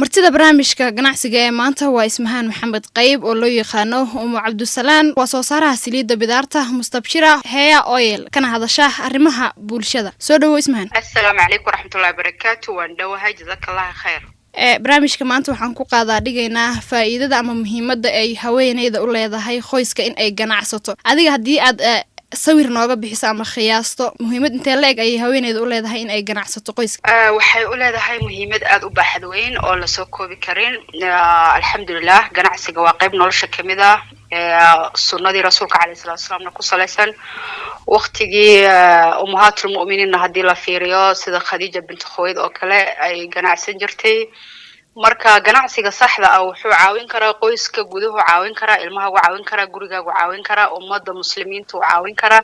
Martida barnaamijka ganacsiga ee maanta waa Ismahaan Maxamed Qayb oo loo yaqaano Umu Cabdisalaan, waa soo saaraha saliidda bidaarta Mustabshira Hair Oil, kana hadasha arrimaha bulshada. Soo dhawo, Ismahaan. Assalaamu calaykum waraxmatullahi wabarakaatu. Waan dhowahay, jazakallahu khayr. Barnaamijka maanta waxaan ku qaadaa dhigaynaa faa'iidada ama muhiimadda ay haweeneyda u leedahay qoyska in ay ganacsato. Adiga haddii aad sawir nooga bixiso ama khiyaasto, muhiimad intee la eg ayay haweeneyda u leedahay in ay ganacsato qoyska? Waxay u leedahay muhiimad aada u baaxad weyn oo lasoo koobi karin. Alxamdulilah, ganacsiga waa qayb nolosha kamid ah, sunnadii Rasuulka caleyhi salatu wasalaamna ku salaysan. Waktigii ummahaatulmu'miniinna haddii la fiiriyo, sida Khadiija binti Khuwayd oo kale ay ganacsan jirtay. Marka ganacsiga saxda ah wuxuu caawin karaa qoyska guduhu, caawin karaa ilmahaagu, caawin karaa gurigaagu, caawin karaa ummadda Muslimiinta u caawin karaa.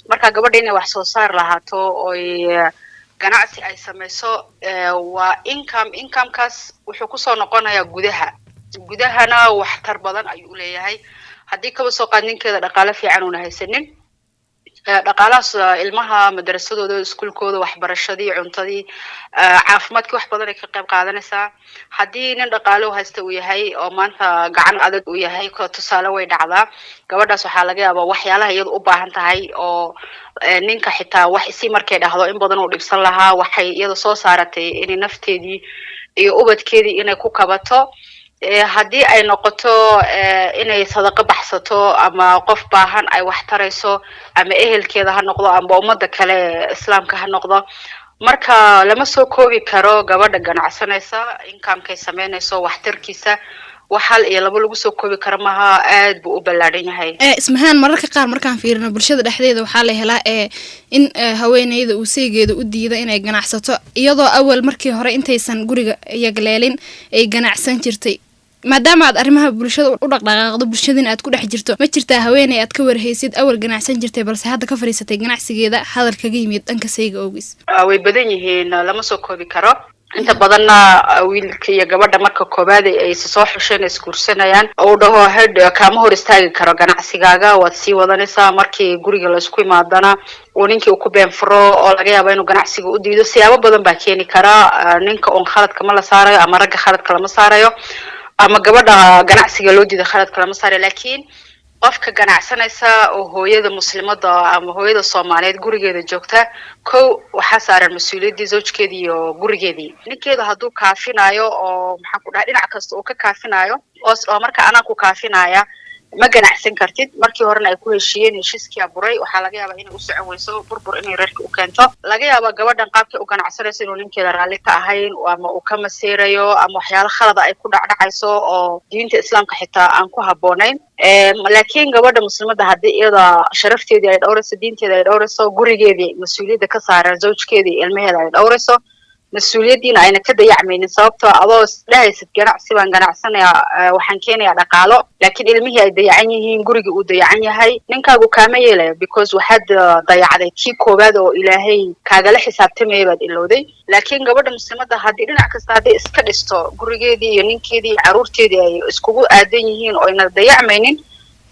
Marka gabadha inay wax soo saar lahaato oy ganacsi ay samayso waa income. Incomekaas wuxuu kusoo noqonayaa gudaha, gudahana waxtar badan ayuu uleeyahay. Haddii kaba soo qaad ninkeeda dhaqaale fiican uuna haysanin, dhaqaalahaas ilmaha madrasadooda, iskuulkooda, waxbarashadii, cuntadii, caafimaadkii, wax badan ay ka qayb qaadanaysaa. Haddii nin dhaqaale u haysta uu yahay oo maanta gacan adag uu yahay, tusaale way dhacdaa, gabadhaas waxaa laga yaabaa waxyaalaha iyada u baahan tahay oo ninka xitaa wax isi markay dhahdo in badan uu dhibsan lahaa, waxay iyada soo saaratay inay nafteedii iyo ubadkeedii inay ku kabato. Haddii ay noqoto inay sadaqo baxsato ama qof baahan ay wax tarayso, ama ehelkeeda ha noqdo ama ummadda kale Islaamka ha noqdo. Marka lama soo koobi karo gabadha ganacsanaysa incomekay samaynayso waxtarkiisa. Wax hal iyo labo lagu soo koobi karo maha, aad buu u ballaadhan yahay. Ismahaan, mararka qaar markaan fiirino bulshada dhexdeeda, waxaa la helaa in haweeneyda uu saygeeda u diida inay ganacsato, iyadoo awal markii hore intaysan guriga yagleelin ay ganacsan jirtay. Maadaama aad arrimaha bulshada u dhaqdhaqaaqdo, bulshadina aad ku dhex jirto, ma jirtaa haweeney aad ka warhaysid awal ganacsan jirtay balse hadda ka fadhiisatay ganacsigeeda, hadal kaga yimid dhanka sayga awgiis? Way badan yihiin, lama soo koobi karo. Inta badanna wiilka iyo gabadha marka koowaad ay isa soo xusheen, isguursanayaan, oo uu dhaho hed kaama hor istaagi karo ganacsigaaga, waad sii wadanaysaa. Markii guriga laisku imaadana uu ninkii uu ku been furo oo laga yaabo inuu ganacsiga u diido. Siyaabo badan baa keeni karaa. Ninka uun khaladka ma la saarayo ama ragga khaladka lama saarayo ama gabadha ganacsiga loo diido khaladka lama saarayo, laakiin qofka ganacsanaysa oo hooyada Muslimada ama hooyada Soomaaliyeed gurigeeda joogta, kow waxaa saaran mas-uuliyaddii zawjkeedii iyo gurigeedii. Ninkeeda hadduu kaafinayo oo, maxaan ku dhahay, dhinac kasta uu ka kaafinayo oo marka anaa ku kaafinaya ma ganacsan kartid, markii horena ay ku heshiiyeen, heshiiskii aburay, waxaa laga yaabaa inay u socon weyso, burbur inay reerka u keento. Laga yaabaa gabadhan qaabkay u ganacsanayso inuu ninkeeda raalli ka ahayn ama uu ka maseerayo ama waxyaalo khalada ay ku dhacdhacayso oo diinta Islaamka xitaa aan ku habboonayn. Laakiin gabadha Muslimadda haddii iyada sharafteedii ay dhowrayso, diinteeda ay dhowrayso, gurigeedii mas-uuliyadda ka saaran zawjkeedii, ilmaheeda ay dhowrayso, mas-uuliyaddiina ayna ka dayacmaynin, sababtoo adoo isdhehaysid ganacsi baan ganacsanayaa, waxaan keenayaa dhaqaalo, laakiin ilmihii ay dayacan yihiin, gurigii uu dayacan yahay, ninkaagu kaama yeelayo, because waxaad dayacday kii koowaad oo Ilaahay kaagala xisaabtamayay baad ilowday. Laakiin gabadha Muslimadda haddii dhinac kasta hadday iska dhisto, gurigeedii iyo ninkeedii iyo carruurteedii ay iskugu aadan yihiin oo ayna dayacmaynin,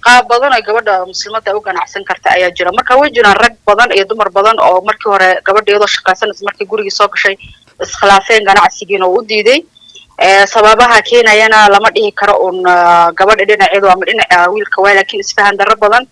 qaab badan ay gabadha Muslimadda u ganacsan karta ayaa jira. Marka way jiraan rag badan iyo dumar badan oo markii hore gabadha iyadoo shaqaysanaysa markii gurigii soo gashay iskhilaafeen, ganacsigiina uu u diiday. Sababaha keenayana lama dhihi karo uun gabadha dhinaceedu ama dhinaca wiilka waay, laakiin isfahan darro badan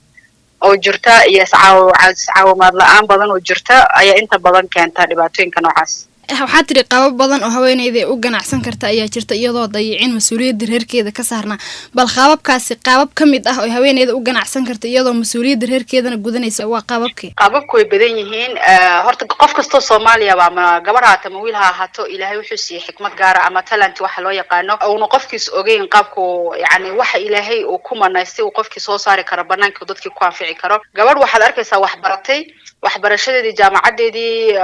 oo jirta iyo iscaawimaad la-aan badan oo jirta ayaa inta badan keenta dhibaatooyinka noocaas. Waxaa tiri qaabab badan oo haweeneyda ay u ganacsan karta ayaa jirta iyadoo dayicin mas-uuliyadda reerkeeda ka saarnaa. Bal qaababkaasi, qaabab ka mid ah oo haweeneyda u ganacsan karta iyadoo mas-uuliyadda reerkeedana gudanaysa, waa qaababkee? Qaababku way badan yihiin. Horta qof kastoo Soomaaliyaba, ama gabar haata ama wiil ha ahaato, Ilaahay wuxuu siiyey xikmad gaara ama talent waxa loo yaqaano, uuna qofkiis ogeyn qaabku, yani waxa Ilaahay uu ku manaystay uu qofkii soo saari karo banaanka, dadkii ku anfici karo. Gabadh waxaad arkaysaa wax baratay, waxbarashadeedii, jaamacadeedii,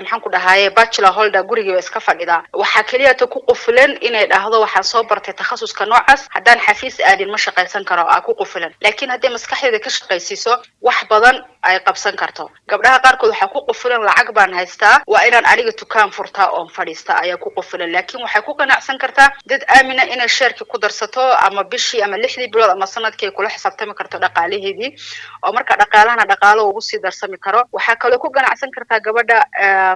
maxaan ku dhahaye, bachelor holder, gurigiiba iska fadhidaa. Waxaa keliyata ku qufulan inay dhahdo waxaan soo bartay takhasuska noocaas, haddaan xafiis aadin ma shaqaysan karo, aa ku qufulan. Laakiin hadday maskaxdeeda ka shaqaysiiso, wax badan ay qabsan karto. Gabdhaha qaarkood waxaa ku qufulan lacag baan haystaa, waa inaan aniga dukaan furtaa oon fadhiista ayaa ku qufulan. Laakiin waxay ku ganacsan kartaa dad aamina inay sheerkii ku darsato, ama bishii ama 6dii bilood ama sanadkii ay kula xisaabtami karto dhaqaalaheedii, oo marka dhaqaalahana dhaqaalo ugu sii darsami karo. Waxaa kaloo ku ganacsan kartaa gabadha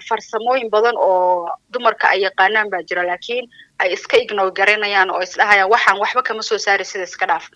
farsamooyin badan oo dumarka ay yaqaanaan baa jira, laakiin Ay iska ignore garanayaan oo isdhahayaan waxaan waxba kama soo saari, sida iska dhaaf.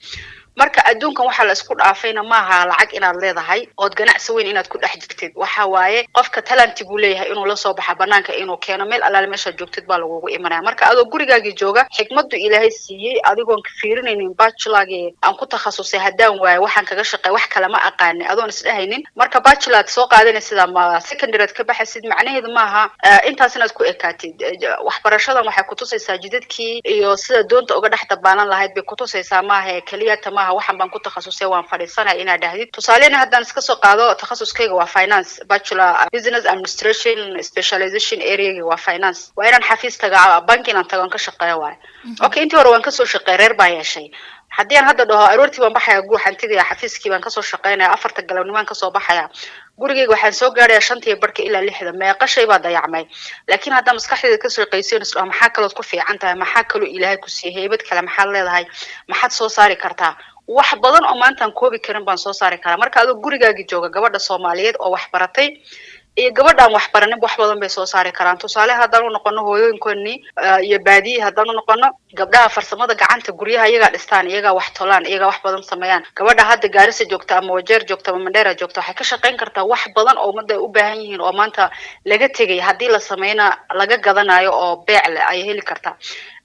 Marka adduunkan waxaa la isku dhaafayna maaha lacag inaad leedahay ood ganacsi weyn inaad ku dhex jirtid. Waxa waaye qofka talantiguu leeyahay inuu la soo baxa banaanka, inuu keeno meel allaale meeshaad joogtid baa lagugu imanaya. Marka adoo gurigaagii jooga, xikmaddu Ilaahay siiyey, adigoon fiirinaynin bachelorgii aan ku takhasusay haddaan waayo waxaan kaga shaqeey, wax kale ma aqaanin, adoon isdhahaynin. Marka bachelor aad soo qaadanaysid ama secondary aad ka baxaysid, macnaheedu maaha intaas inaad ku ekaatid. Waxbarashadan waxay kutusaysaa jidadkii iyo sida doonta uga dhex dabaalan lahayd bay kutusaysaa, maaha keliyata maaha waxan baan ku takhasusay, waan fadhiisanaya inaad dhahdid. Tusaalena haddaan iska soo qaado, takhasuskayga waa finance, bachelor business administration, specialization areaga waa finance. Waa inaan xafiis taga, bank inaan tago, aan ka shaqeeyo waayo. Okay, intii hore waan kasoo shaqeey, reer baan yeeshay. Haddii aan hadda dhaho aroortii baan baxaya, guuxaan tegaya, xafiiskii baan kasoo shaqeynaya, 4ta galabnimaan kasoo baxaya, gurigayga waxaan soo gaaraya 5tii barka ilaa 6da, meeqa shay baa dayacmay? Laakiin haddaa maskaxdeeda ka shaqaysiin, is dhaho maxaa kalood ku fiican tahay, maxaa kaloo Ilaahay ku siiyey, heybad kale maxaad leedahay, maxaad soo saari kartaa, wax badan oo maantaan koobi karin baan soo saari karaa. Marka adoo gurigaagii jooga, gabadha Soomaaliyeed oo wax baratay iyo gabadhaan wax baranin wax badan bay soo saari karaan. Tusaale haddaan u noqono hooyooyinkooni iyo baadiyi, haddaan u noqono gabdhaha farsamada gacanta, guryaha iyagaa dhistaan, iyagaa wax tolaan, iyagaa wax badan sameeyaan. Gabadha hadda Gaarisa joogta ama Wajeer joogta ama Mandheera joogta waxay ka shaqayn kartaa wax badan oo ummadda ay u baahan yihiin oo maanta laga tegay, haddii la sameyna laga gadanayo oo beec leh ayay heli kartaa.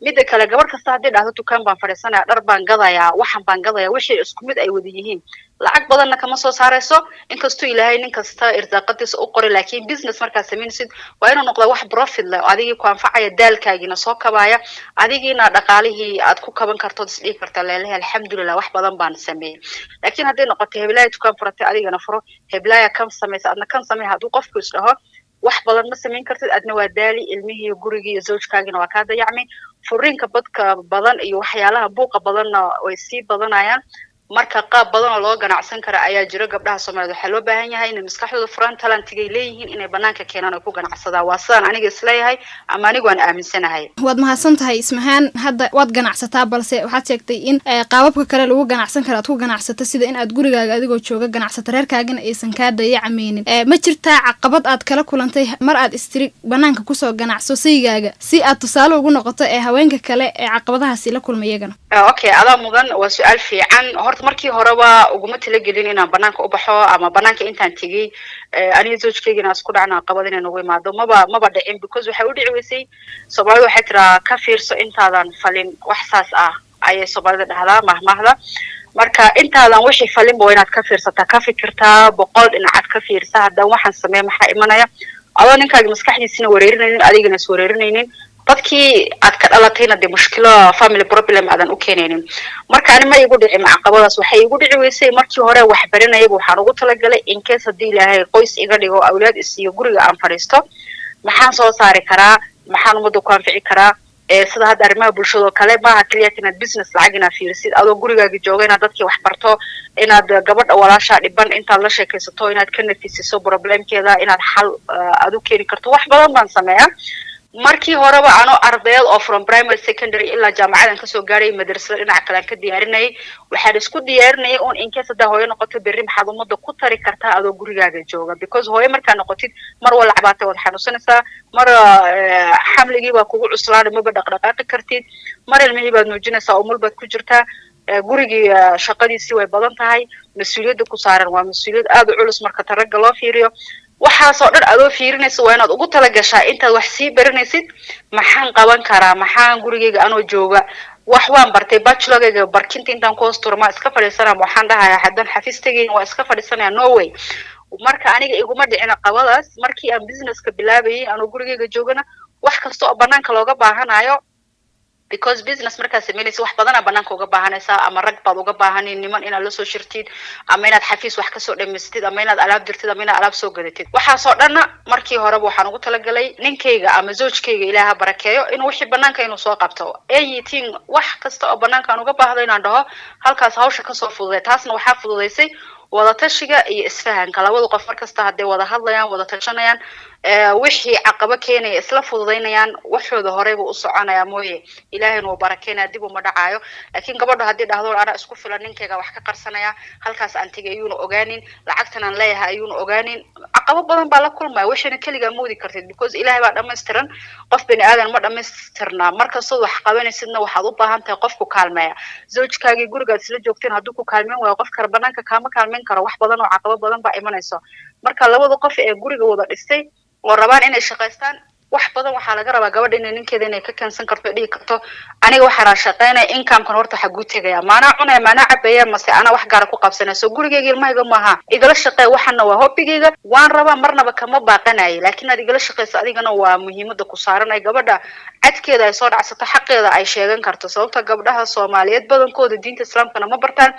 Midda kale, gabadh kasta haddii dhahdo dukaan baan fadhiisanaya, dhar baan gadayaa, waxan baan gadaya, wixii isku mid ay wada yihiin, lacag badanna kama soo saarayso, inkastuu Ilaahay nin kasta irsaaqadiisa u qoray. Laakiin business markaad samaynaysid waa inuu noqdaa wax profit leh oo adigii ku anfacaya, daalkaagiina soo kabaya, adigiina dhaqaalihii aad ku kaban karto, ood isdhihi karta leelehe alxamdulilah, wax badan baan sameeyey. Laakiin hadday noqoto heblaaya dukaan furatay, adigana furo, heblaaya kan samaysa, adna kan samey, hadduu qofku isdhaho, wax badan ma samayn kartid, adna waa daali, ilmihii iyo gurigii iyo zawjkaagina waa kaa dayacmay. Furiinka badka badan iyo waxyaalaha buuqa badanna way sii badanayaan. Marka qaab badan oo loo ganacsan kara ayaa jiro. Gabdhaha Soomaaliyeed waxaa loo baahan yahay inay maskaxdooda furaan, talantigay leeyihiin inay banaanka keenaan oo ku ganacsadaan. Waa sidaan aniga isleeyahay ama anigu aan aaminsanahay. Waad mahadsan tahay, Ismahaan. Hadda waad ganacsataa, balse waxaad sheegtay in qaababka kale lagu ganacsan karo aad ku ganacsato, sida in aad gurigaaga adigoo jooga ganacsato, reerkaagana aysan kaa dayacmaynin. Ma jirtaa caqabad aad kala kulantay mar aad istiri banaanka kusoo ganacso saygaaga, si aad tusaale ugu noqoto ee haweenka kale ee caqabadahaasi la kulma iyagana? Okay, adaa mudan, waa su-aal fiican. Horta markii horeba uguma talagelin inaan banaanka u baxo ama banaanka intaan tegey aniga zawjkeyga inaan isku dhacno, caqabad inay nagu imaado maba dhicin, because waxay u dhici weysay, Soomaalida waxay tiraa ka fiirso intaadan falin. Wax saas ah ayay Soomaalida dhahdaa, mahmahda. Marka intaadan wixii falinba waa inaad ka fiirsataa, ka fikirtaa, 100 dhinacaad ka fiirsa. Haddaan waxaan sameeya maxaa imanaya? Adoo ninkaagi maskaxdiisina wareerinaynin, adigana is wareerinaynin, dadkii aad ka dhalatayna dee mushkilo family problem aadan u keenaynin. Marka ani ma igu dhicin caqabadaas. Waxay igu dhici weysay, markii hore wax baranayaba waxaan ugu talagalay in case haddii Ilaahay qoys iga dhigo, awlaad isiiyo, guriga aan fadhiisto, maxaan soo saari karaa, maxaan ummadda ku anfici karaa? Sida hadda arrimaha bulshada oo kale, maaha keliya inaad business lacag inaad fiirisid. Adoo gurigaaga jooga inaad dadkii wax barto, inaad gabadha walaashaa dhiban intaad la sheekaysato, inaad ka nafisiso problemkeeda, inaad xal aad u keeni karto. Wax badan baan sameeyaa. Markii horeba anoo ardayad oo from primary, secondary ilaa jaamacadan kasoo gaaray, madrasada dhinaca kale aan ka diyaarinayay, waxaan isku diyaarinayay un in case haddaa hooyo noqoto berri, maxaad ummadda ku tari kartaa adoo gurigaaga jooga? Because hooyo markaa noqotid, mar walacbaatay waad xanuunsanaysaa, mar xamligii baa kugu cuslaanay, maba dhaqdhaqaaqi kartid, mar ilmihii baad nuujinaysaa, umul baad ku jirtaa, gurigii shaqadiisii way badan tahay, mas-uuliyadda ku saaran waa mas-uuliyad aada u culus marka taragga loo fiiriyo. Waxaasoo dhan adoo fiirinaysa, waa inaad ugu talagashaa intaad wax sii baranaysid maxaan qaban karaa, maxaan gurigayga anoo jooga. Wax waan bartay, bachelorgayga barkinta intaan ku hoos turma iska fadhiisanaya, waxaan dhahayaa haddaan xafiis tegayn waa iska fadhiisanaya? No way. Marka aniga iguma dhicin qabadaas. Markii aan businesska bilaabayay anoo gurigayga joogana, wax kasta oo banaanka looga baahanayo, because business markaad samaynaysa wax badanaa banaanka uga baahanaysaa, ama rag baad uga baahanin, niman inaad lasoo shirtid, ama inaad xafiis wax kasoo dhamaysatid, ama inaad alaab dirtid, ama inaad alaab soo gadatid. Waxaasoo dhanna markii horeba waxaan ugu talagalay ninkayga ama zawjkayga, Ilaaha barakeeyo, inuu wixii banaanka inuu soo qabto, anything, wax kasta oo banaanka aan uga baahdo inaan dhaho halkaas hawsha kasoo fududay. Taasna waxaa fududaysay wadatashiga iyo isfahanka labada qof. Mar kasta hadday wada hadlayaan, wada tashanayaan. Wixii caqabo keenaya isla fududaynayaan, waxooda horeyba u soconaya mooye, Ilaahayna wuu barakeynaya, dib uma dhacaayo. Laakiin gabadha haddii dhahdo, "Anaa isku filan, ninkayga wax ka qarsanaya, halkaas aan tegay ayuuna ogaanin, lacagtan aan leeyahay ayuuna ogaanin," caqabo badan baa la kulmaya. Wixina keligaa moodi kartid, because Ilaahay baa dhammaystiran, qof bani aadan ma dhammaystirnaa. Markastood wax qabanaysidna waxaad u baahan tahay qof ku kaalmeeya. Zawjkaagii gurigaad isla joogteen hadduu ku kaalmeyn waayo, qof kale banaanka kaama kaalmeyn karo. Wax badan oo caqabo badan baa imanayso. Marka labada qof ee guriga wada dhistay oo rabaan inay shaqaystaan, wax badan waxaa laga rabaa gabadha inay ninkeeda inay ka keensan karto, dhihi karto, "Aniga waxaana shaqaynaya, incomekan horta xaguu tegaya? Maanaa cunaya, maanaa cabaya, mase anaa wax gaara ku qabsanaya? Soo gurigeyga, ilmahayga maaha, igala shaqeeya. Waxana waa hobbigayga, waan rabaa, marnaba kama baaqanayo, laakiin aad igala shaqeyso adigana waa muhiimada ku saaran." Ay gabadha cadkeeda ay soo dhacsato, xaqeeda ay sheegan karto. Sababta gabdhaha Soomaaliyeed badankooda diinta Islaamkana ma bartaan,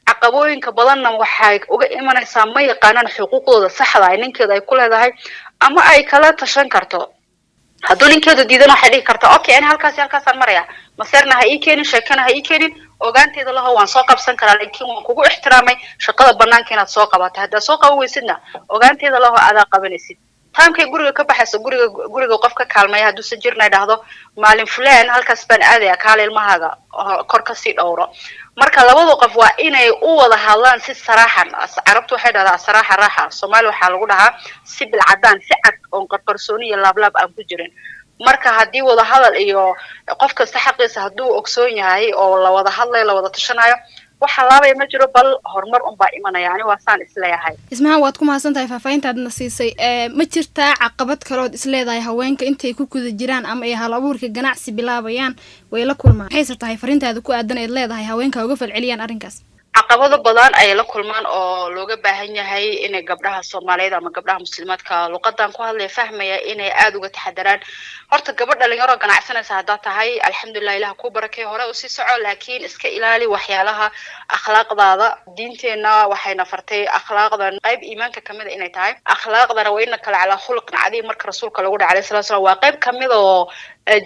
caqabooyinka badanna waxay uga imanaysaa ma yaqaanaan xuquuqdooda saxda ay ninkeeda ay ku leedahay ama ay kala tashan karto. Hadduu ninkeedu diidana, waxay dhihi kartaa, "Okay, ani halkaasi halkaasaan maraya, maseerna ha ii keenin, sheekana ha ii keenin, ogaanteeda laho, waan soo qabsan karaa, laakiin waan kugu ixtiraamay shaqada banaanka inaad soo qabato. Haddaad soo qaban weysidna, ogaanteeda laho, adaa qabanaysid." Timekay guriga ka baxayso, guriga qof ka kaalmaya hadduusan jirna, dhahdo, "Maalin fulaan halkaas baan aadaya, kaale ilmahaaga kor kasii dhowro." Marka labada qof waa inay u wada hadlaan si saraaxan. Carabtu waxay dhahdaa "saraaxa raaxa", Soomaali waxaa lagu dhahaa si bilcadaan, si cad oon qarqarsooni iyo laablaab aan ku jirin. Marka haddii wada hadal iyo qof kasta xaqiisa hadduu ogsoon yahay oo la wada hadlayo, la wada tashanayo, waxa laabaya ma jiro, bal horumar unbaa imanaya. Ani waa saan isleeyahay. Ismahaan, waad ku mahadsan tahay faahfaahintaadna siisay. Ma jirtaa caqabad kalood isleedahay haweenka intay ku guda jiraan ama ay hal abuurka ganacsi bilaabayaan way la kulmaan? Maxayse tahay fariintaada ku aadan eed leedahay haweenka uga falceliyaan arrinkaas? Caqabado badan ayay la kulmaan oo looga baahan yahay inay gabdhaha Soomaaliyeed ama gabdhaha Muslimaadka luqadan ku hadlaya fahmaya inay aada uga taxadaraan. Horta gabadh dhalinyaro ganacsanaysa haddaad tahay, alxamdulilah, Ilaah kuu barakay, hore usii soco, laakiin iska ilaali waxyaalaha akhlaaqdaada. Diinteenna waxayna fartay akhlaaqdan qayb iimaanka kamida inay tahay. Akhlaaqdana "wa innaka la calaa khuluqin cadiim" marka rasuulka lagu dhaca alayhi salatu salam, waa qayb kamid oo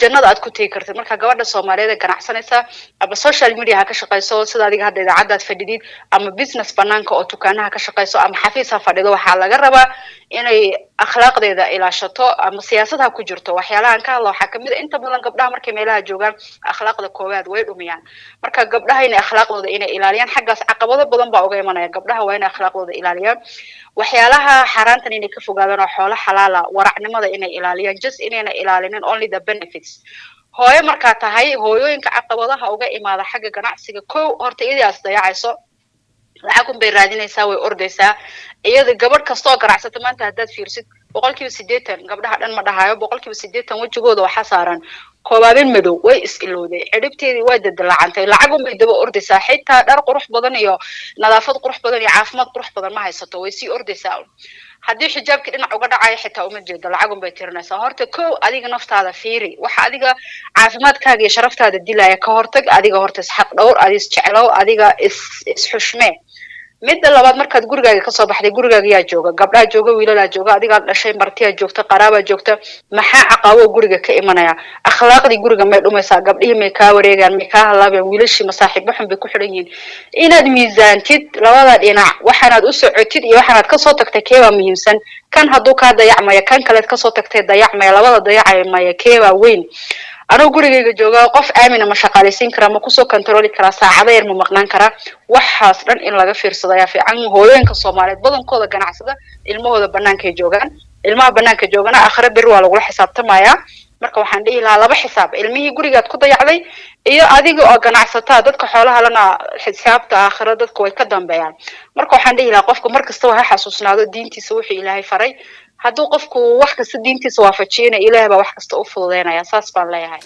jannada aad ku tegi kartid. Marka gabadha Soomaaliyeed ee ganacsanaysa, ama social media ha ka shaqayso sida adiga hadda idaacaddaad fadhidid, ama business banaanka oo dukaanaha ka shaqayso, ama xafiis ha fadhido, waxaa laga rabaa inay akhlaaqdeeda ilaashato, ama siyaasad ha ku jirto. Waxyaalahan ka hadla waxaa kamid a, inta badan gabdhaha markay meelaha joogaan akhlaaqda koowaad way dhumiyaan. Marka gabdhaha inay akhlaaqdooda inay ilaaliyaan, xaggaas caqabado badan baa uga imanaya. Gabdhaha waa inay akhlaaqdooda ilaaliyaan, waxyaalaha xaaraantan inay ka fogaadaan oo xoolo xalaala, waracnimada inay ilaaliyaan, just inayna ilaalinin only the benefits. Hooyo markaa tahay, hooyooyinka caqabadaha uga imaada xagga ganacsiga, kow horta iyadaas dayacayso, lacag un bay raadinaysaa, way ordaysaa. Iyada gabadh kasta oo ganacsata maanta haddaad fiirsid, 80%, gabdhaha dhan ma dhahayo, 80% wejigooda waxaa saaran koobaabin madow. Way is ilowday, cidhibteedii way dadalacantay, lacag un bay daba ordaysaa. Xitaa dhar qurux badan iyo nadaafad qurux badan iyo caafimaad qurux badan ma haysato, way sii ordaysaa. Haddii xijaabkii dhinac uga dhacayo xitaa uma jeedo, lacag un bay tirinaysaa. Horta kow adiga naftaada fiiri, waxa adiga caafimaadkaaga iyo sharaftaada dilaya ka hortag. Adiga horta isxaq dhowr, adi isjeclow, adiga is isxushmee. Midda labaad, markaad gurigaaga kasoo baxday, gurigaaga yaa jooga? Gabdhaa jooga, wiilalaa jooga, adigaa dhashay, martiyaa joogta, qaraabaa joogta. Maxaa caqabo guriga ka imanaya? Akhlaaqdii guriga may dhumaysaa? Gabdhihii may kaa wareegaan? May kaa halaabayaan? Wiilashii masaaxiibo xun bay ku xidhan yihiin? Inaad miisaantid labada dhinac, waxaanaad u socotid iyo waxaanaad kasoo tagtay, keebaa muhiimsan? Kan hadduu kaa dayacmaya, kan kaleed kasoo tagtay dayacmaya, labada dayacmaya keebaa weyn? Anuu gurigayga jooga, qof aamina ma shaqaalaysiin karaa? Ma kusoo controli karaa? Saacado yar ma maqnaan karaa? Waxaas dhan in laga fiirsado ayaa fiican. Hooyooyinka Soomaaliyeed badankooda ganacsada ilmahooda banaankay joogaan. Ilmaha banaanka joogana akhre beri waa lagula xisaabtamayaa. Marka waxaan dhihi lahaa, laba xisaab: ilmihii gurigaad ku dayacday iyo adiga oo ganacsataa. Dadka xoolaha lana xisaabta aakhiro dadka way ka dambeeyaan. Marka waxaan dhihi lahaa, qofku mar kastaba ha xasuusnaado diintiisa, wuxuu Ilaahay faray. Hadduu qofku wax kasta diintiisa waafajiyana, Ilaahay baa wax kasta u fududeynaya. Saas baan leeyahay.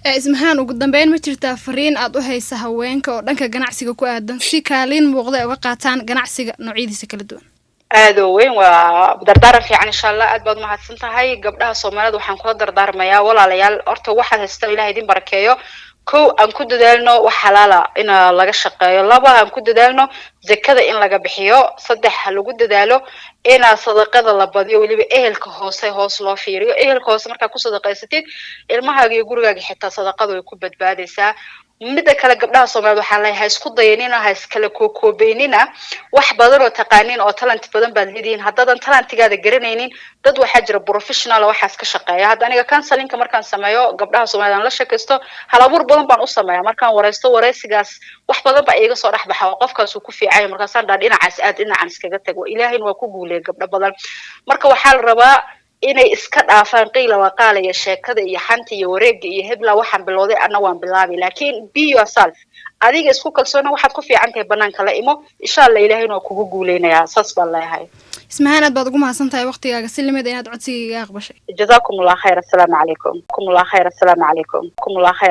Ismahaan, ugu dambeyn, ma jirtaa fariin aad u haysa haweenka oo dhanka ganacsiga ku aadan si kaalin muuqda ay uga qaataan ganacsiga noocyadiisa kala duwan? Aada oo weyn, waa dardaaran fiican, insha Allah. Aad baad umahadsan tahay. Gabdhaha Soomaalida waxaan kula dardaarmayaa, walaalayaal, horta waxaad haystaan Ilaha idin barakeeyo. Kow, aan ku dadaalno wax xalaala in laga shaqeeyo. Laba, aan ku dadaalno zakada in laga bixiyo. Saddex, ha lagu dadaalo ina sadaqada la badiyo, weliba ehelka hoose hoos loo fiiriyo. Ehelka hoose markaa ku sadaqaysatid, ilmahaaga iyo gurigaaga xitaa sadaqada way ku badbaadaysaa. Midda kale, gabdhaha Soomaaliyeed waxaan leeyahay, ha isku dayanina, ha iskala kookoobeynina. Wax badan oo taqaanin oo talent badan baad leedihiin. Haddaadan talentigaada garanaynin, dad waxaa jira professional oo waxaas ka shaqeeya. Hadda aniga counseling-ka markaan sameeyo, gabdhaha Soomaaliyeed aan la sheekaysto, hal abuur badan baan u sameeya. Markaan wareysto, wareysigaas wax badan baa iiga soo dhex baxa oo qofkaas uu ku fiicanya. Markaasaan dhaa, "Dhinacaas aad, dhinacan iskaga tago." Ilaahayna waa ku guuleeyay gabdho badan. Marka waxaa la rabaa inay iska dhaafaan qiila waqaala iyo sheekada iyo xanta iyo wareega iyo hebla waxaan bilowday, adna waan bilaabay. Laakiin be yourself, adiga isku kalsoona, waxaad ku fiican tahay banaanka la imo. Insha Allah, Ilaahayna waa kugu guuleynayaa. Saas baan leeyahay. Ismahaan, aad baad ugu mahadsan tahay waqtigaaga si lamid a inaad codsigayga aqbashay. Jazaakum Allah khayr. Assalaamu calaykum. Kum Allah khayr. Assalaamu calaykum. Kum Allah khayr.